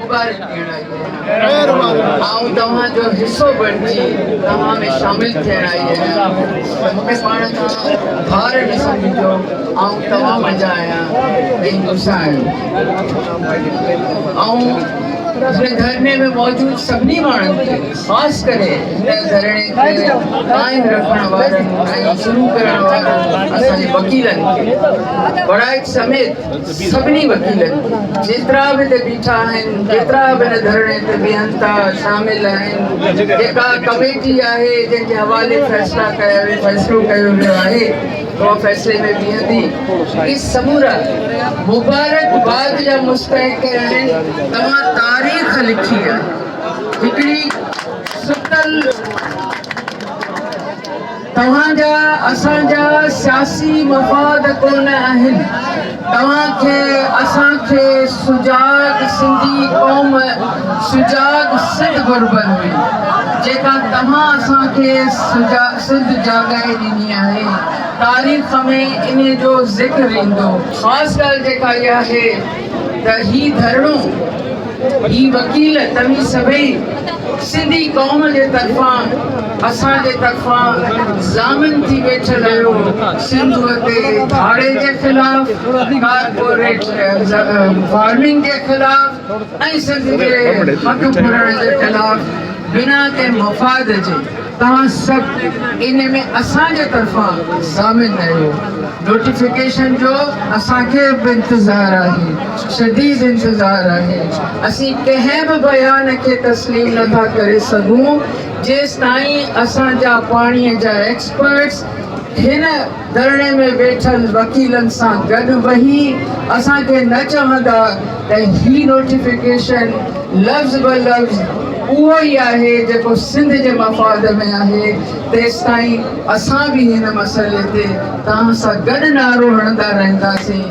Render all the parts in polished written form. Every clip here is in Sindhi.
مبارڪ ڏيڻ آئي آهيان. آئون توهان جو حصو بڻجي توهان ۾ شامل ٿيڻ آئي آهيان. مون کي پاڻ کان ڌار نه سمجهجو، آئون توهان منجهان آهيان ۽ مون سان آهيو. آئون هن ڌرڻي ۾ موجود سڀني ماڻهن کي خاص ڪري هن ڌرڻي کي قائم رکڻ وارن ۽ شروع ڪرڻ وارن اسان جي وڪيلن کي وڙائچ سميت سڀني وڪيلن کي جيترا به هتي بيٺا آهن جيترا به هن ڌرڻي تي بيهن ٿا شامل آهن جيڪا ڪميٽي آهي جنهن جي حوالي فيصلا ڪيا فيصلو ڪيو ويو آهي اها فيصلي ۾ بيهندي اهي سمورا مبارڪ باد جا مستحق آهن توهان تاريخ لکي آهي هڪڙي ستل توهان جا اسان جا سياسي مفاد ڪونه آهن توهان کي اسان کي سجاڳ سنڌي قوم سجاڳ سنڌ گهربل هئي جيڪا توهان اسان کي سنڌ جاڳائي ڏني آهي تاريخ ۾ انهي جو ذڪر ايندو. خاص ڳالهه جيڪا اها آهي ته هي ڌرڻو هي وڪيل توهين سڀئي سنڌي قوم جي طرفان اسان جي طرفان ضامن ٿي ويٺل آهيو سنڌوء تي ڌاڙي جي خلاف ڪارپوريٽ فارمنگ جي خلاف ۽ سنڌ جي حق ڦرڻ جي خلاف بنا ڪنهن مفاد جي توهان سڀ ان ۾ اسان جي طرفان ضامن آهيو. نوٽيفڪيشن جو اسان کي به انتظار آهي، شديد انتظار آهي. اسين ڪنهن به بيان کي تسليم نه ٿا ڪري سگهون جيستائين اسان جا پاڻي جا ايڪسپرٽس هن ڌرڻي ۾ ويٺل وڪيلن سان گڏ ويهي اسان کي نه چوندا ته هي نوٽيفڪيشن لفظ به لفظ اهو ئي آهي جيڪو سنڌ جي مفاد ۾ آهي تيستائين اسان به هن مسئلي تي توهان سان گڏ نعرو هڻندا رهنداسين.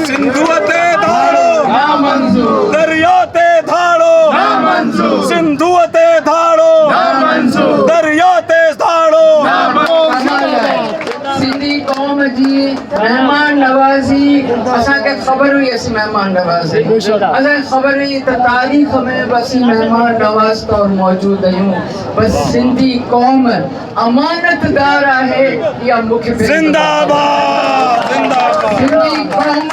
سنڌوء تي ڌاڙو نامنظور، درياء تي ڌاڙو نامنظور، سنڌوء تي ڌاڙو نامنظور، درياء تي ڌاڙو نامنظور. سنڌي قوم جي مهمان نوازي اسان کي خبر هئي اسين مهمان نواز آهيون اسان کي خبر هئي ته تاريخ ۾ به اسين مهمان نواز طور موجود آهيون بس سنڌي قوم امانت دار آهي اها مون کي زنده باد زنده باد سنڌي قوم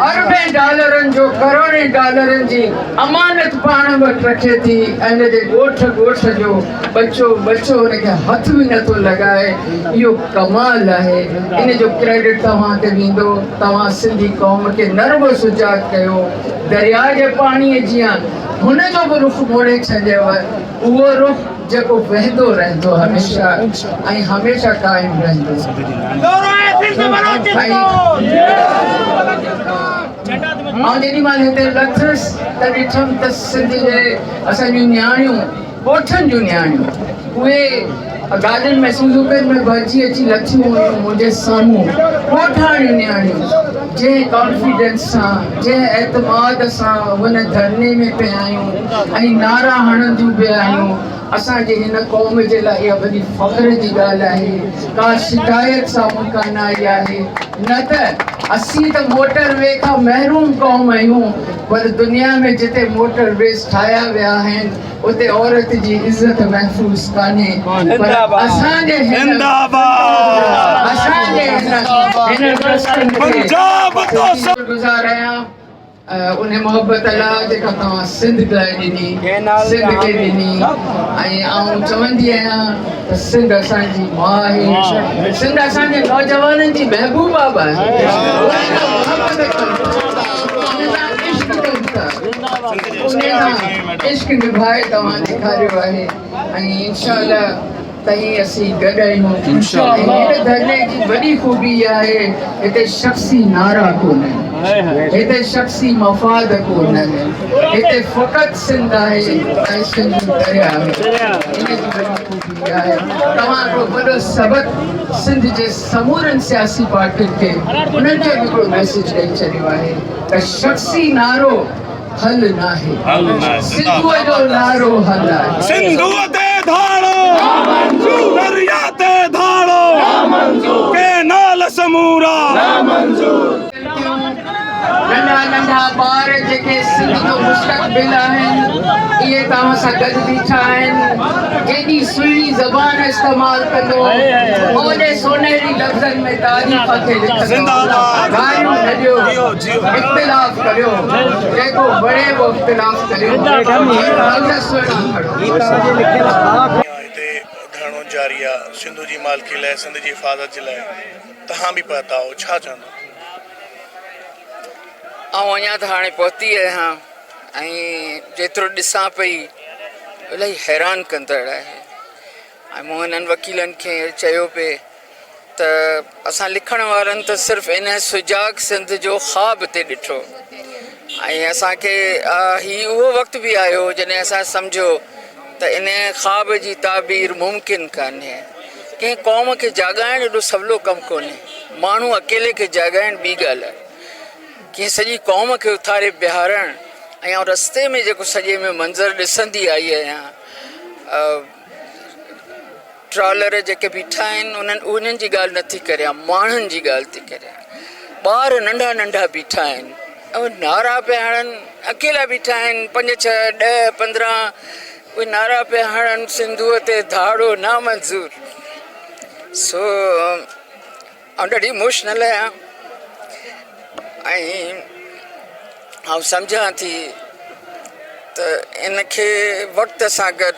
اربين ڊالرن جو ڪروڙين ڊالرن جي امانت پاڻ وٽ رکي ٿي ۽ ان جي ڳوٺ ڳوٺ جو ٻچو ٻچو ان کي هٿ به نٿو لڳائي اهو ڪمال آهي ان جو ڪريڊٽ توهان تي ويندو توهان سنڌي قوم کي نه رڳو سجاڳ ڪيو درياء جي پاڻي جيان هن جو به رخ موڙي ڇڏيو اهو رخ جيڪو وهندو رهندو هميشه ۽ هميشه قائم رهندو. آئون جيڏي مهل هتي لٿس ته ڏٺم ته سنڌ جي اسان جون نياڻيون ڳوٺن جون نياڻيون اهي گاڏين ۾ سوزوڪين ۾ ڀرجي اچي لٿيون هيون منهنجي سامهون ڳوٺاڻيون نياڻيون جنهن ڪانفيڊنس سان جنهن اعتماد سان هن ڌرڻي ۾ پئي آيون ۽ نعرا هڻنديون پئي آيون اسان جي هن قوم جي لاء اها وڏي فخر جي ڳالهه آهي ڪا شڪايت سامهون ڪانه آئي آهي نه ته اسين ته موٽر وي کان محروم قوم آهيون پر دنيا ۾ جتي موٽر ويز ٺاهيا ويا آهن اتي عورت جي عزت محفوظ ڪانهي پر اسان جي هن اسان جي هن هن رستن تي شڪر گذار آهيان ان محبت لاء جيڪا توهان سنڌ لاء ڏني سنڌ کي ڏني ۽ آئون چوندي آهيان ته سنڌ اسان جي ماء آهي سنڌ اسان جي نوجوانن جي محبوبه به آهي محبت ڪن ٿا ان سان عشق ڪن ٿا ان سان عشق نڀائي توهان ڏيکاريو آهي ۽ انشاء الله تائين اسين گڏ آهيون ۽ هن ڌرڻي جي وڏي خوبي اها آهي هتي شخصي نعرا ڪونهن هتي شخصي مفاد ڪونهن هتي فقط سنڌ آهي ۽ سنڌو درياء آهي ان جي وڏي خوبي اها آهي توهان هڪڙو وڏو سبق سنڌ جي سمورن سياسي پارٽين کي انهن کي به هڪڙو ميسيج ڏئي ڇڏيو آهي ته شخصي نعرو حل ناهي سنڌوء جو نعرو حل آهي. سنڌوء تي ڌاڙو دريا تي ڌاڙو ڪينال سمورا. ننڍا ننڍا ٻار جيڪي سنڌ جو مستقبل آهن اهي توهان سان گڏ بيٺا آهن. جيڏي سهڻي زبان استعمال ڪندو اوڏي سونهري لفظن ۾ تاريخ کي لکندو. گاريون نه ڏيو، اختلاف ڪريو، جيڪو وڻي اهو اختلاف ڪريو، لفظ سهڻا کڻو. هتي ڌرڻو جاري آ سنڌو جي مالڪي لاء سنڌ جي حفاظت جي لاء تهان به پهتا آهو ڇا چوندو. آئون اڃا ته هاڻي پهتي آهيان ۽ جيترو ڏسان پئي الاهي حيران ڪندڙ آهي ۽ مون هنن وڪيلن کي چيو پئي ته اسان لکڻ وارن ته صرف ان سجاڳ سنڌ جو خواب تي ڏٺو ۽ اسان کي هي اهو وقت به آيو جڏهن اسان سمجهيو ته ان خواب جي تعبير ممڪن ڪانهي. ڪنهن قوم کي جاڳائڻ ايڏو سولو ڪم ڪونهي. ماڻهو اڪيلي کي جاڳائڻ ٻي ڳالهه آهي. ڪنهن سڄي قوم کي اٿاري بيهارڻ ۽ آئون رستي ۾ جيڪو سڄي ۾ منظر ڏسندي آئي آهيان ٽرالر جيڪي بيٺا آهن انهن انهن جي ڳالهه نٿي ڪريان ماڻهن جي ڳالهه ٿي ڪريان ٻار ننڍا ننڍا بيٺا آهن اهي نعرا پيا هڻن اڪيلا بيٺا آهن پنج ڇهه ڏهه 15 اهي نعرا پيا هڻن سنڌوء تي ڌاڙو نامنظور سو آئون ڏاڍي اموشنل آهيان ۽ آئون سمجهان ٿي ته ان کي وقت سان گڏ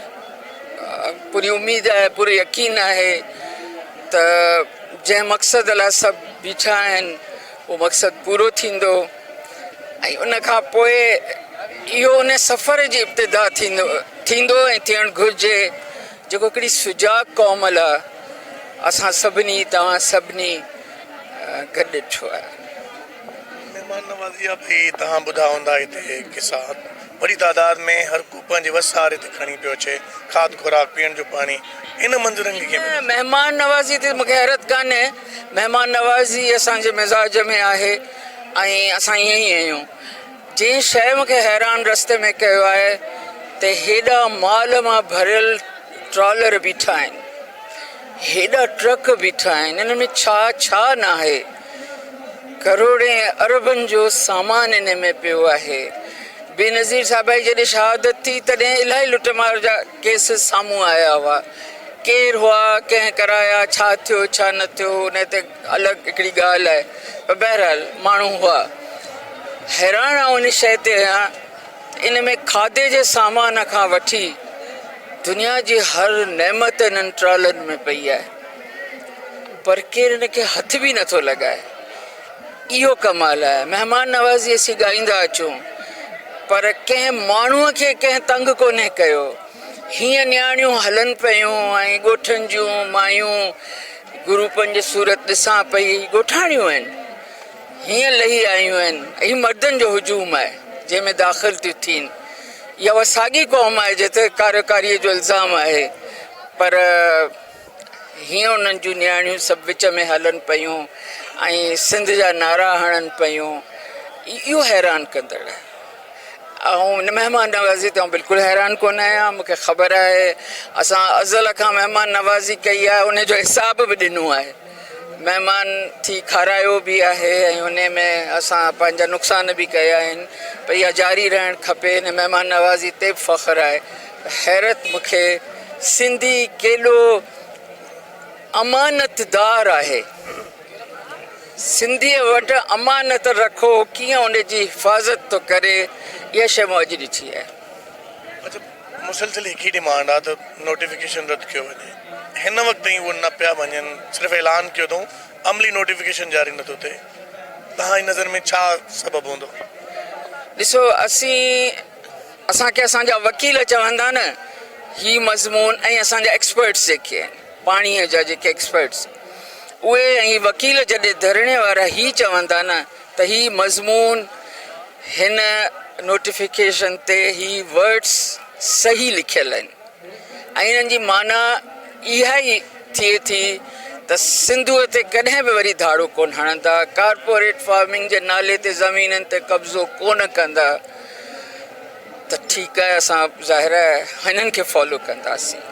پوري اميد آهي پورو يقين آهي ته جنهن مقصد لاء سڀ بيٺا آهن اهو مقصد پورو ٿيندو ۽ ان کان پوء اهو ان سفر جي ابتدا ٿيندو ٿيندو ۽ ٿيڻ گهرجي جيڪو هڪڙي سجاڳ قوم لاء اسان سڀني توهان سڀني گڏ ڏٺو آهي. مهمان نوازي جا به توهان ٻڌا هوندا هتي قصا وڏي تعداد ۾ هر ڪو پنهنجي وس آهر هتي کڻي پيو اچي کاڌ خوراڪ پيئڻ جو پاڻي ان منظرن کي ڪيئن پيا ڏسو؟ مهمان نوازي تي مونکي حيرت ڪانهي مهمان نوازي اسان جي مزاج ۾ آهي ۽ اسان ائين ئي آهيون جنهن شيء مونکي حيران رستي ۾ ڪيو آهي ته هيڏا مال مان ڀريل ٽرالر بيٺا آهن هيڏا ٽرڪ بيٺا آهن انهن ۾ ڇا ڇا ناهي ڪروڙين اربن جو سامان ان ۾ پيو آهي. بينظير صاحبه جي جڏهن شهادت ٿي تڏهن الاهي لٽ مار جا ڪيس سامهون آيا هئا. ڪير هئا، ڪنهن ڪرايا، ڇا ٿيو ڇا نه ٿيو ان تي الڳ هڪڙي ڳالهه آهي پر بهرحال ماڻهو هئا. حيران آئون ان شيء تي آهيان ته ان ۾ کاڌي جي سامان کان وٺي دنيا جي هر نعمت انهن ٽرالن ۾ پئي آهي. پر ڪير ان کي هٿ به نٿو لڳائي. اهو ڪمال آهي. مهمان نوازي اسين ڳائيندا اچون پر ڪنهن ماڻهوء کي ڪنهن تنگ ڪونهي ڪيو. هيئن نياڻيون هلن پيون ۽ ڳوٺن جون مايون گروپن جي صورت ڏسان پئي ڳوٺاڻيون آهن. هيئن لهي آيون آهن. هي مردن جو هجوم آهي جنهن ۾ داخل ٿيون ٿين. اها اها ساڳي قوم آهي جنهن تي ڪاريڪاريء جو الزام آهي پر. هيئن انهن جون نياڻيون سڀ وچ ۾ هلن پيون ۽ سنڌ جا نعرا هڻن پيون اهو حيران ڪندڙ آهي. آئون ان مهمان نوازي تي آئون بلڪل حيران ڪونه آهيان مون کي خبر آهي اسان ازل کان مهمان نوازي ڪئي آهي ان جو حساب به ڏنو آهي مهمان ٿي کارايو به آهي ۽ ان ۾ اسان پنهنجا نقصان به ڪيا آهن پر اها جاري رهڻ کپي ان مهمان نوازي تي به فخر آهي حيرت مون کي سنڌي ڪيڏو امانتدار آهي. سنڌيء وٽ امانت رکو ڪيئن ان جي حفاظت ٿو ڪري اها شيء مون اڄ ڏٺي آهي. اڇا مسلسل هڪ ئي ڊيمانڊ آ ته نوٽيفڪيشن رد ڪيو وڃي هن وقت تائين اهو نه پيا مڃن صرف اعلان ڪيو اٿئون عملي نوٽيفڪيشن جاري نٿو ٿئي توهان جي نظر ۾ ڇا سبب هوندو؟ ڏسو اسين اسان کي اسان جا وڪيل چوندا نه هي مضمون ۽ اسان جا ايڪسپرٽس جيڪي آهن پاڻي جا جيڪي ايڪسپرٽس اهي ۽ وڪيل جڏهن ڌرڻي وارا هي چوندا نه ته هي مضمون هن نوٽيفڪيشن تي هي ورڊس صحيح لکيل آهن ۽ انهن جي معنيٰ اها ئي ٿئي ٿي ته سنڌوء تي ڪڏهن به وري ڌاڙو ڪونه هڻندا، ڪارپوريٽ فارمنگ جي نالي تي زمينن تي قبضو ڪونه ڪندا ته ٺيڪ آهي اسان ظاهر آهي هنن کي فالو ڪنداسين.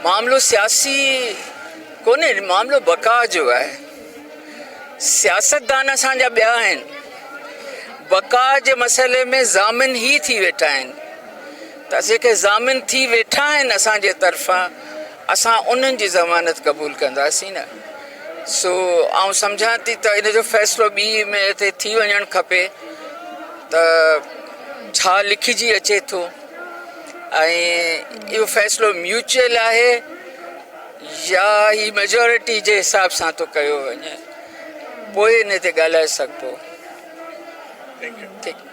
معاملو سياسي ڪونهي معاملو بقا جو آهي. سياستدان اسان جا ٻيا آهن. بقا جي مسئلي ۾ ضامن هي ٿي ويٺا آهن ته جيڪي ضامن ٿي ويٺا آهن اسان جي طرفان اسان انهن جي ضمانت قبول ڪنداسين نه. سو آئون سمجهان ٿي ته ان جو فيصلو ٻي مئي تي ٿي وڃڻ کپي ته ڇا لکجي اچي ٿو ۽ اهو فيصلو ميوچل آهي يا هي ميجورٽي جي حساب سان ٿو ڪيو وڃي پوء ان تي ڳالهائي سگهبو. Thank you. ٺيڪ.